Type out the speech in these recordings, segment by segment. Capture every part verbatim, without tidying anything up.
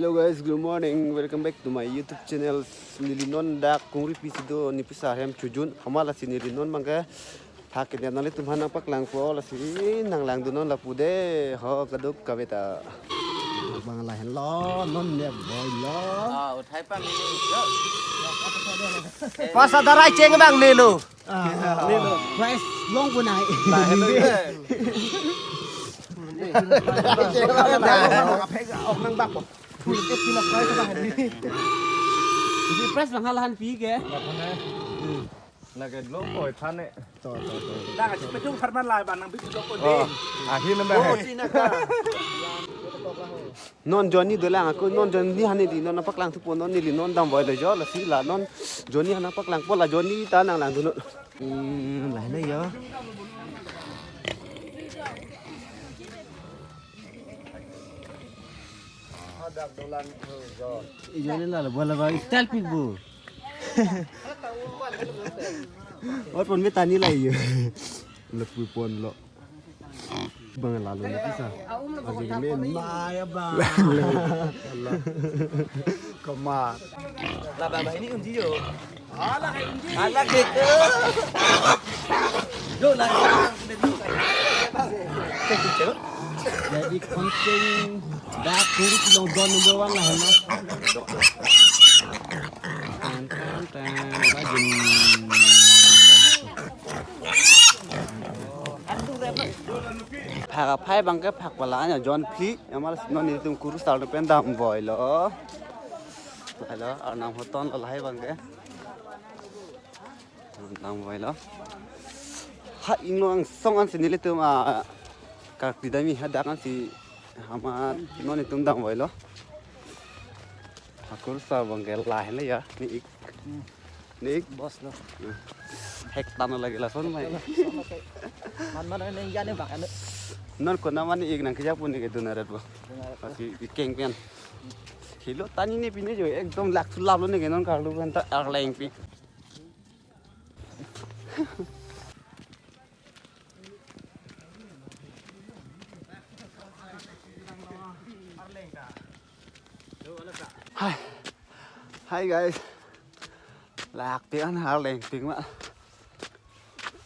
Hello guys, good morning. Welcome back to my YouTube channel. Neli non dak Kungripi si do, Nipisar hem chojun. Amat lasi neli non abangke phak kene nanglitum aphan nangpaklangpo, lasi nanglangdun non lapu de. Ho, kaduk kave ta. Abang lahenlo, non ne boilo. Ah, uthai pang ini. Pas ada rai cheng abang nelo. Ah, nelo. Price long punai. Nah, hello, ya. Cheng abang na. Phek ok nang bak po. Price abang hali. Jadi price abang halahan pi ke? Lake lo koi thane. To, to, to. Dak achipejung pharman lai abang nang bik lo ko de. Oh, ahin nang Oh, bang. Tina ka. Non Johnny dolang ako, non Johnny aphan neli non nangpaklang thupo, non neli non damvoilo jo, lasi la non Johnny aphan nangpaklangpo, la Johnny ta nanglangdun non. Hmm, lahenlo jo. Ijo ne lalo bola ba style pik bu. Ot pon me tani la iyo. Lapu ponlo. Abang lalo Nipisar. Aji men maya bang. Koma. La baba ini unji jo. Ala gitu. Yo, lagi. Jadi konten dak Kungripi along don number one lahenlo. Tan, tan, tan, rajin. Phak aphai abangke phak pala anya John Phli, amat non nelitum kurusar pen damvoilo. Hello, Arnam hoton lo lahai abangke. Damvoilo. Ha ingno angsong ansi nelitum a karkli dami hadak ansi amat non nelitum damvoilo. Akurusar abangke lahenlo ya, ne ik. Hmm. Ne ik. Boss lo. Hek tano lagi lason mai. Man man ne ya ne bang ane. Non kona mane ik nangkejak pu ne kedun aret bo. Dungaret bo. Pasi ikeng pen. Helo tani ne pine jo ekdom lak sulap lo ne ke non karlu pen ta arleng pi. Hi. Hi guys. Lak pi an arleng pi ma.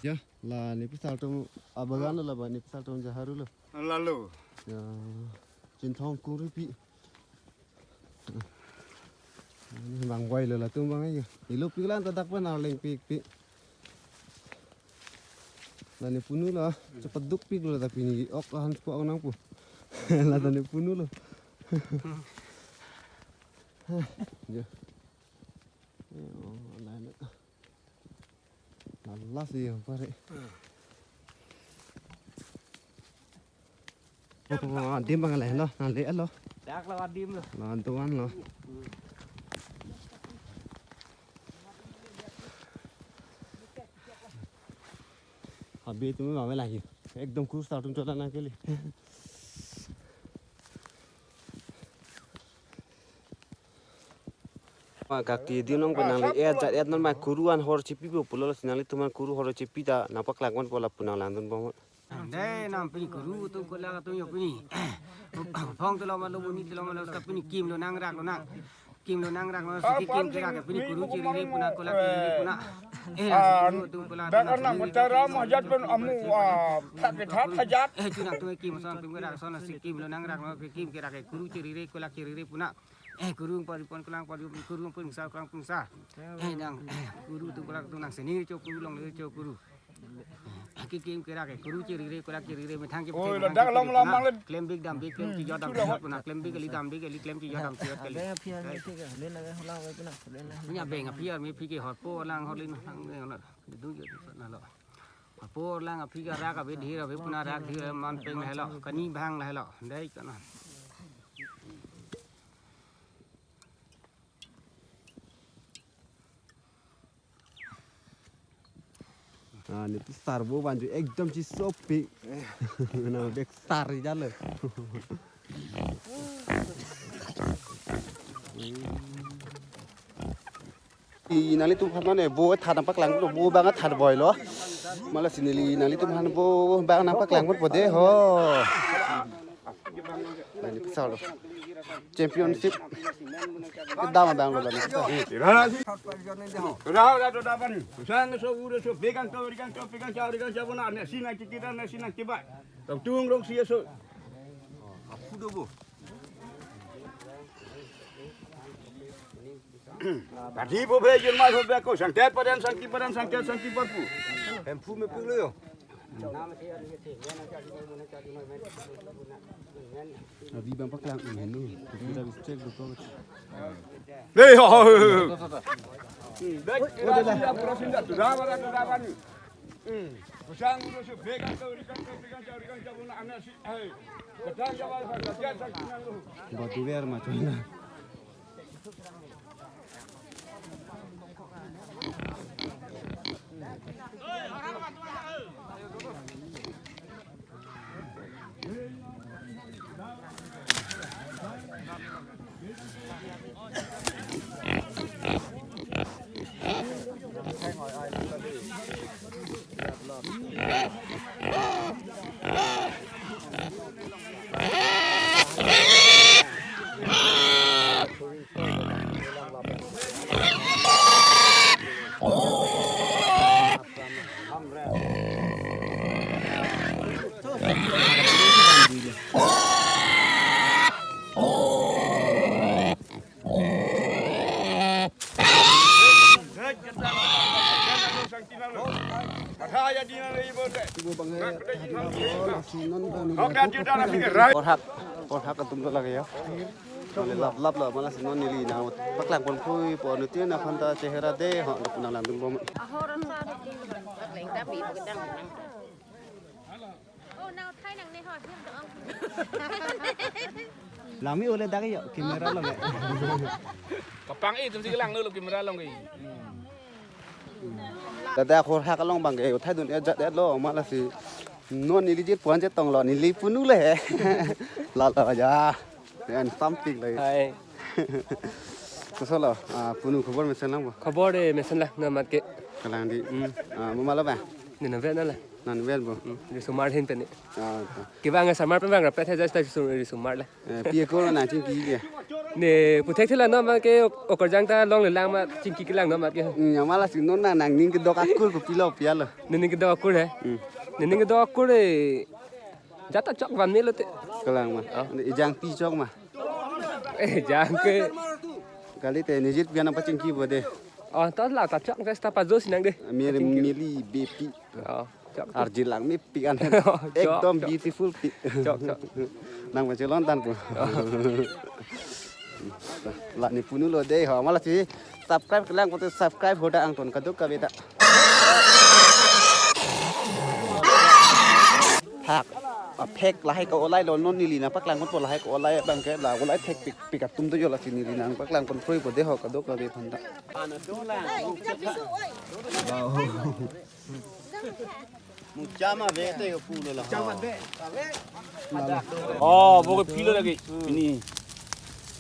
Ya, la Nipisar atum abagan lo, la ba Nipisar atum jaharu lo. Lalo. Ya. Chinthong Kungripi. Ini bang boy lo latum abang ayo. Ilupik lang ta dak pen arleng pikpik. La ne punu lo, chepadukpik lo, tapi ne ok han ko nangpo. La ta ne punu lo. Ya. Yo, la ne. Lala si yang pare. Oh, adim abang lahenlo, nangle lo. Dak lo adim lo. Lo doan lo. Abang atum abang lahai. Ekdom kurusar atum chola nangkele. Ma kaki di nong penang li et jat et non ma kuru an hor chipi po pulo, lasi nanglitum aphan kuru hor chipi ta nangpaklangponpo lapu nanglangdunpo. Dei nam pini kuru atum kola atum yo pini. Phong telo malo muni telo malo sa pini kim lo nangrak lo nang. Kim lo nangrak lo si kim kerak pini kuru chirire puna kola chirire puna. Eh, ah, kuru atum kola dak atum anak nang macara chirire majat pun amu, ah, tak ketat hajat. Eh, chunang atum kim son pini kerak son si kim lo nangrak lo kim kerak kuru chirire kola chirire puna. Eh, kuru pari pon kelang pari kuru pun sa kelang pun sa. Eh, nang, eh, kuru atum kola atum nang seni cho kuru longle cho kuru. Kekim kerak ke kuru chirire kola chirire methang ke. Oi, ladak long long mang le. Klem bik dam bik klem chijot dam chijot puna klem bik kali dam bik kali klem chijot dam chijot kali. Beng aphi arme thik a, len lage holang wai puna, len lage. Punya beng aphi arme phi ke horpo lang horli no hang ne honor. Du jo na lo. Horpo lang aphi ke rak abe dhir abe puna rak dhir man peng lahelo. Kani bhang lahelo. Dei kana. Ah, Nipisar bo banju ekdom chisopik. Na bek sar jalo. I nanglitum aphan mane bo than nangpaklangpo, bo abang than boy lo. Amat lasi neli nanglitum aphan bo abang nangpaklangpo de ho. Nipisar lo. Championship kedam abang lo bani. Rau, rau, rau, rau, rau, rau. Sang so ure so pegang to, pegang to, pegang to, pegang to, bona ne sina kita, ne sina kibai. Rong tung rong sia so. Apu do bo. Tadi bo be jin mai ho be ko sangtet padan sangki padan sangtet sangki parpu. Hemphu me pung lo yo. Abi bang paklang um henu. Kita bisa cek betul. Dei ho. Dek, kita sudah berhasil dah, sudah barang sudah barang. Kusang dulu su pegang tu, pegang tu, pegang tu, pegang tu, bona anak si, eh. Pegang tu, pegang tu, pegang tu. Batu biar macam mana? Porhak, porhak atum do lake ya. Mane lap lap lo, mala si non neli nangpaklangpon kroi po, nutin aphan ta chehera dei ho, nang langdun bom. Ahor an sa de ting lang ta bi begadang lang. Oh, now thai nang ne ho, him to ang. Langmi ole dak yo, camera along ya. Kapang-i atum si kelang dolo camera along ke. Dak dak porhak along bang ke, uthai dun ya jat ya lo, mala si non neli jit puan chetong lo, neli punu le. La la ja. Yan something like. Hai. Koso lo, ah, punu khobor mesen lang bo. Khobor de mesen lang, non mat ke. Kalang di, hmm, ah, mo malo ba? Ne non vet na la. Non vet bo. Hmm, risomar hin pen ni. Ah, to. Kevang samar pen vang rapet he, just ta riso-, risomar la. Eh, pi ako nang chingki ke? Ne puthek thela non mat ke ok-, okorjang ta longle lang ma chingki kelang non mat ke. Hmm, ya mala si non nang nangning kedok akur kopilo pi alo. Nening kedok akur he? Hmm. Nening kedok akur e. Jat ta chok van me lote. Kelang ma. Oh. Ejang pi chok ma. Ejang ke. Kalite nejit pian apa chingki bo de. Oh, to la ta chok, just ta pajo si nang de. Mere mili bepi. Oh, chok. Arjil lang mepik an. Oh, chok, ekdom chok. Beautiful pi. Chok, chok. Nang machelon tan po. Oh. La ne punu lo dei ho, mala si subscribe kelang pote subscribe hoda angton kadokave ta. Phak, aphek lahai ke-olai lo, non neli nangpaklangpon po lahai ke-olai bang ke la olai thekpik pik atum do yo, la si neli nangpaklangpon kroi po dei ho kadokave aphan ta. Mucha ma be te yo pulo la. Oh, bo kephi lo lagi. Pini.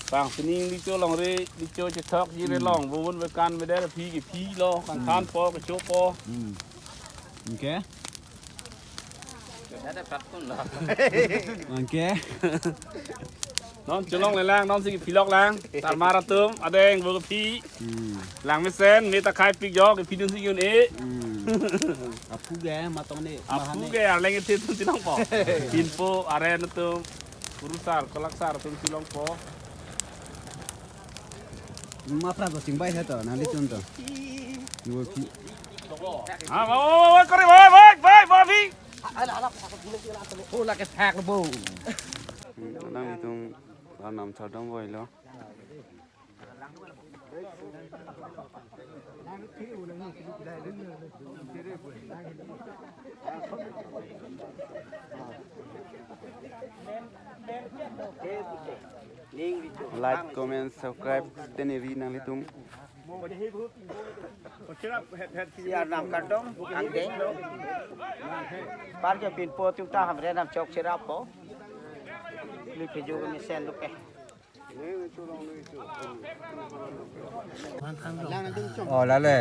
Pang sining licho longri, licho chethok jire long. Bo bun bekan beder phi kephi lo, kangkhan po, kecho po. Hmm. Okay. Ada patun lo. Okay. Non chelongle lang, non si kephi lok lang. Sarmar atum, adeng bo kephi. Hmm. Lang mesen, me ta khai pik jo, kephi dun si yun e. Hmm. Apu ke, matong ne, apu mahane. Ke, arleng ete atum chelong po. Pinpo, aren atum, kurusar, kolaksar atum chelong po. Mapra to sing bai he to, nanglitum to. Yo phi. Ah, woi, woi, woi, kore, woi, woi, woi, woi, phi. Oh, lake thak lo bo. Hmm, nanglitum, la nam chardom voi lo. Like, comment, subscribe, teneri nanglitum. Si arnam kardom, angdeng. Par ke pinpo atum ta hamren nam chok cherap po. Li pheju ke mesen lo ke. Oh, lale.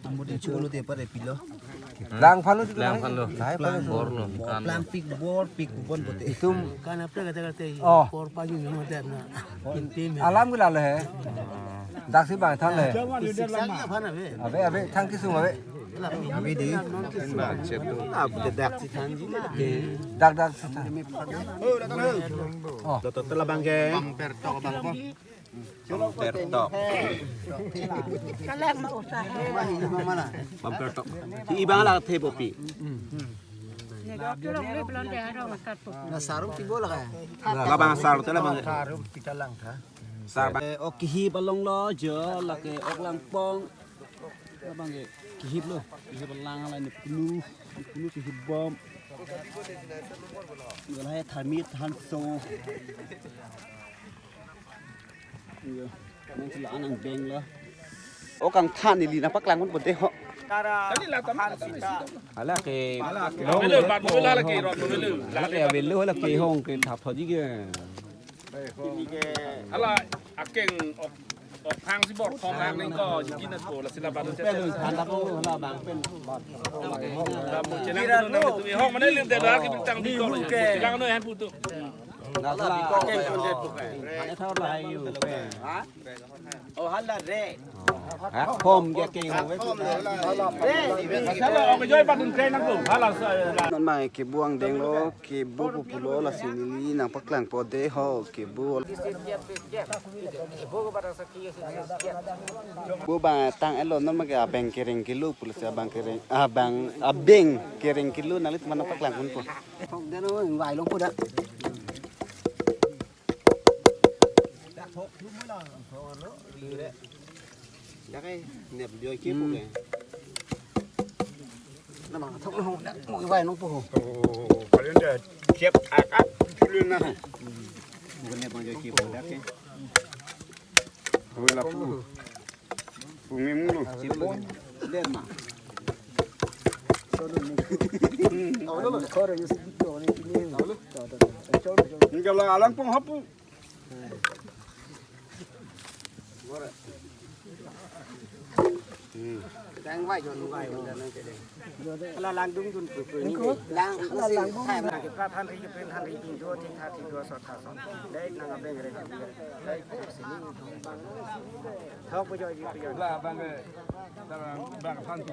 Ambo din chulo te pare pilo. Lang aphan lo, lang aphan lo. Lang aphan lo. Bor lo. Lang pik bor pik kupon pute. Itum. Kan apa kata kata ini? Oh. Bor pagi ni hotel na. Intim ya. Alam gula lo he. Dak si bang than le. Pisik sang ya aphan ave. Ave, ave, than kisung ave. Ave di. Dak si than ji le. Dak, dak si than. Oh. Lo to telah bang ke. Bang per tok bang ko. Bang per tok. Kalang mau usaha. Bang per tok. Si ibang la the bopi. Ne dok tu long le belon de arong akat tu. Na sarum tibo la ka. Labang sar telah bang. Sarum kita lang tha. Sar bang. Eh, ok, kihip along lo jo, lake ok langpong. Labang ke kihip lo, kihip lang la ne punu, punu kihip bom. Lahai tharmit thanso. Iya, nang sila anang beng lo. O kang than ili nangpaklang pon pute ho. Tadi lah tamat. Hala ke, hala ke, hala ke, hala ke, hala ke hong ke thap tho ji ke. Hala akeng ok, ok hang si bor thom hang neng ko jiki na ko la sila badu chet. Pen than ta ko hala bang pen. Bang mo chelang no nang tu hong mane lim de la ki bintang di ko. Chelang no han putu. Na la akeng kon de tu. Ane thor la hai yu pen. Oh hala re. Ha, hom ke ke ho. Masala ok joi patun kre nang ko. Hala sa. Non ma kebu angdeng lo, kebu pupulo lasi neli nangpaklang pute ho, kebu. Bu bang tang elo non ma ke abeng kereng kilo pulo si abang kereng, abang, abeng kereng kilo nanglitum aphan nangpaklang ponpo. Hok deno vai long puda. Dak ai nep joi kepu ke. Nama thok long dak mo vai long pu. Oh, kalian dah siap akap dulu nah. Bukan nep joi kepu dak ke. Oh, lapu. Pungim lo. Sipon. Lihat ma. Enggak lah, alang pong hapu. Hmm. Tang vai jo, vai jo, dan nang kede. Hala langdung dun pu pu ni. Lang, hala langdung. Hai, na ke prathan ri, prathan ri, tin do, tin tha, tin do, so tha, so. Dai nang abeng re. Dai sini. Thok pu jo, ji pu jo. La bang ke, bang, bang phan tu.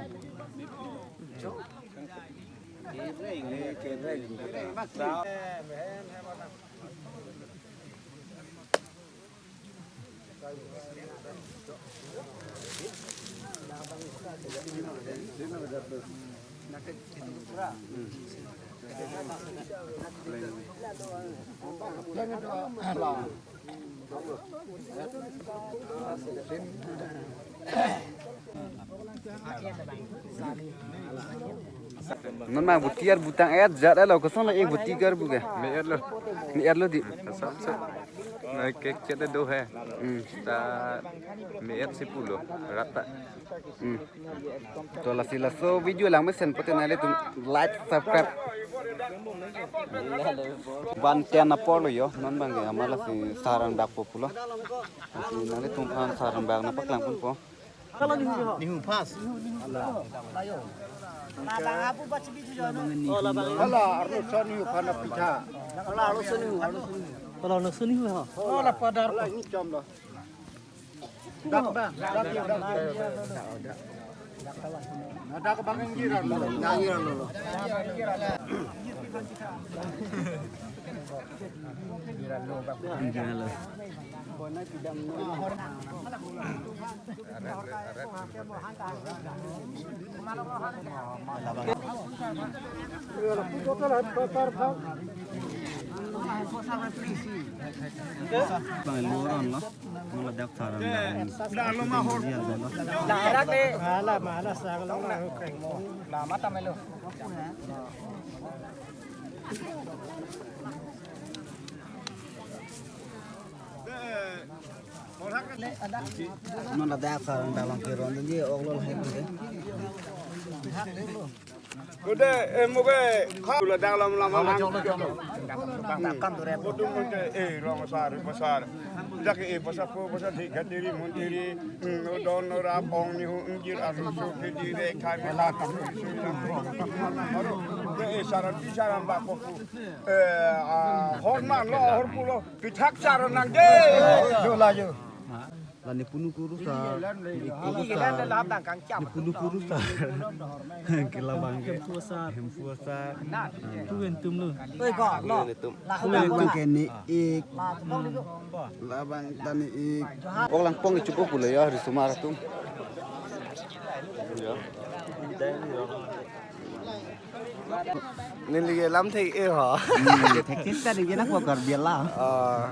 Kebreng, kebreng. Non ma buti ar butang et jat elo kosong la ek buti kar bu ke. Me et lo. Me et lo di. Sam se. Na kek chet do he. Hmm. Ta me et si pulo. Rata. Hmm. To lasi laso video lang mesen pute nanglitum like, subscribe. Van ten apor lo jo, non bang ke ama lasi sarang dak populo. Lasi nanglitum aphan sarang bak nangpaklang ponpo. Nihu pas. Hala, arloso nihu aphan apitha. Hala, arloso nihu, arloso nihu. Hala, arloso nihu ha. Hala, padar. Hala, ini chom lo. Dak bang, dak ya, dak ya. Nah, dak bang inggiran lo. Nah, inggiran lo. Inggiran lo. Bang luron lo. Mula dak sarang dak. Hala, mahala sa lo. Lama tamelo. Non ladak sarang dalam keron dia oklol hai ke. Udah, eh, muka, ha, udah dalam lama lang. Kodung muka, eh, rong sar, pasar. Dak, eh, pasar ko, pasar di gatiri, muntiri, hmm, don, rap, ong, nihu, injir, aru, su, kiri, re, khai, me, la, tam, su, su, lam, rong. Eh, saran, di saran, bako, eh, ah, horman, lo, hor, pulo, pithak, saran, nang, je. Yo, la, yo. La ne punu kuru sa, ne punu kuru sa, ne punu kuru sa. Kelabang ke. Hemphu asar. Hemphu asar. Tu entum lo. Oi, ko, lo. Kelabang ke ne ik. Labang ta ne ik. Oklangpong kechopo pulo ya, risomar atum. Ya. Neli ke lam thek-e ho. Hmm, thek-e ta ningje na ko Karbi la. Ah.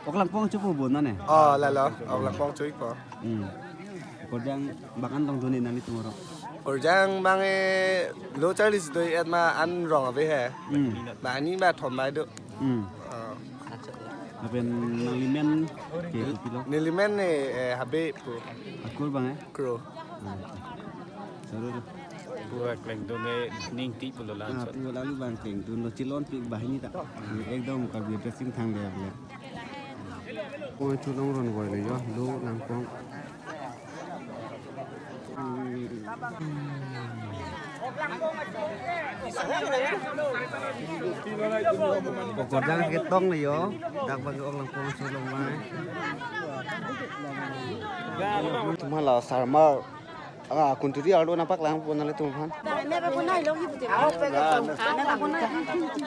Oklangpong chopo bo na ne? Oh, lalo. Oklangpong chopo. Hmm. Korjang bang an tong duni nangli tumoro. Korjang bang e lo charli si doi et ma an rong ave he. Hmm. Ba ni ba thom ba do. Hmm. Ah. Lapen nangli men ke kopilo? Neli men ne, eh, Habe pu. Akur bang e? Kro. Ah. Saru. Pu akleng dun e ning ti pulo la. Ah, pu lalu bang kleng dun lo chilon pi bahini ta. Ekdom Karbi dressing thang le le. Pon chu long ron goi le yo, lo nangpong. Korjang ketong le yo, dak bagi oklangpong chu long mai. Tumhala sarmar. Ah, kunturi arlo nangpaklang pon nanglitum aphan.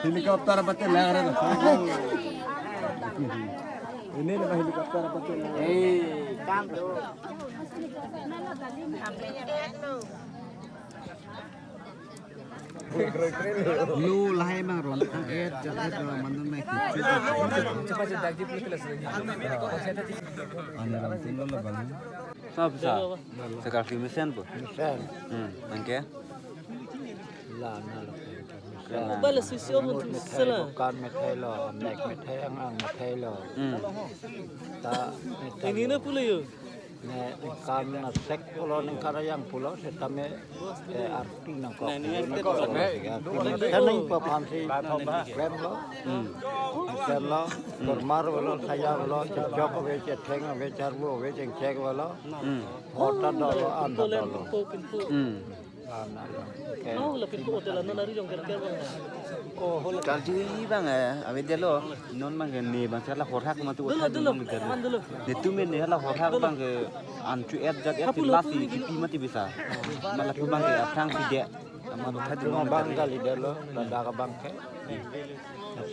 Helicopter pati lang re. Ini nih helicopter pati lang. Eh, kam tu. Lu lahai mang ron tang et jat et ron mandun mai kuchu. Ane ram tin lo labang. Sab sa. Sekarang si mesen po. Mesen. Hmm, tangke. La na lo. Bala sisi om tu mithai sala. Bukan mithai lo, mek mithai ang ang mithai lo. Hmm. Ta mithai. Ini na pulo yo. Ne kan na sek pulo ning kara yang pulo setame, eh, arti nangkok. Nah, ini kan kita arti nangkok. Seneng papansi rem lo. Hmm. Rem lo. Kurmar lo, saya lo, cocok ave, cetheng ave, charbu ave, cengcek lo. Hmm. Hota dolo, anda dolo. Hmm. Lana lo. Oke. Oh, lapin ko hotel ano nari jong kerker bang. Oh, hotel. Kalti bang, eh, avedetlo. Non bang ke ne bang sala horhak mati. Dolo, hotel dolo. Bang ke. Man dolo. Netum ne hala horhak bang ke an chu et jat et. Hapu, lasi hapu, kipi mati bisa. Mala tu bang ke aphrang pide. Ama tu thadi. Cuma bang kali detlo, ladak abang ke.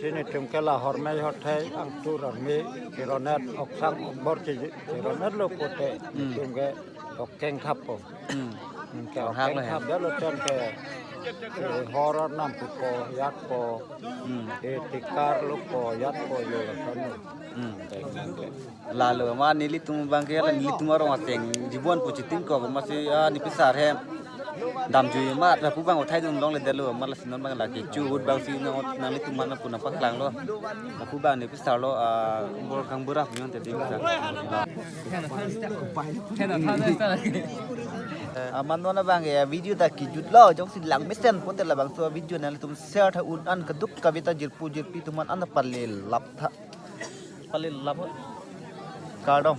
Sini tum ke la hormei hothai, angtur arme, kironet, oksang, okbor, kironet lo pote. Hmm. Tum ke, okkeng thapo. Hmm. Ke horhak okkeng lo ya? Thap detlo tem ke, eh, hor arnam pupo, yatpo, hmm, eh, tikar lopo, yatpo, yo lo kan. Hmm. Lalo, ma nelitum bang ke, la nelitum arong ateng, jibon pu chitin ko, masi, ah, nepisar he. Damjui ma, lapu bang othai dun longledetlo, ma lasi non bang lagi, chu hut bang si nang, nanglitum aphan pu nangpaklang lo. Lapu bang nepisar lo, ah, bor kang berak nyon te ding sa. Ah, man non bang ya, video ta kijut lo, jongsi lang mesen pote labangso video nanglitum share tha un an keduk kavita jirpo jirpi atum aphan an pale lap tha. Pale lap. Kardom.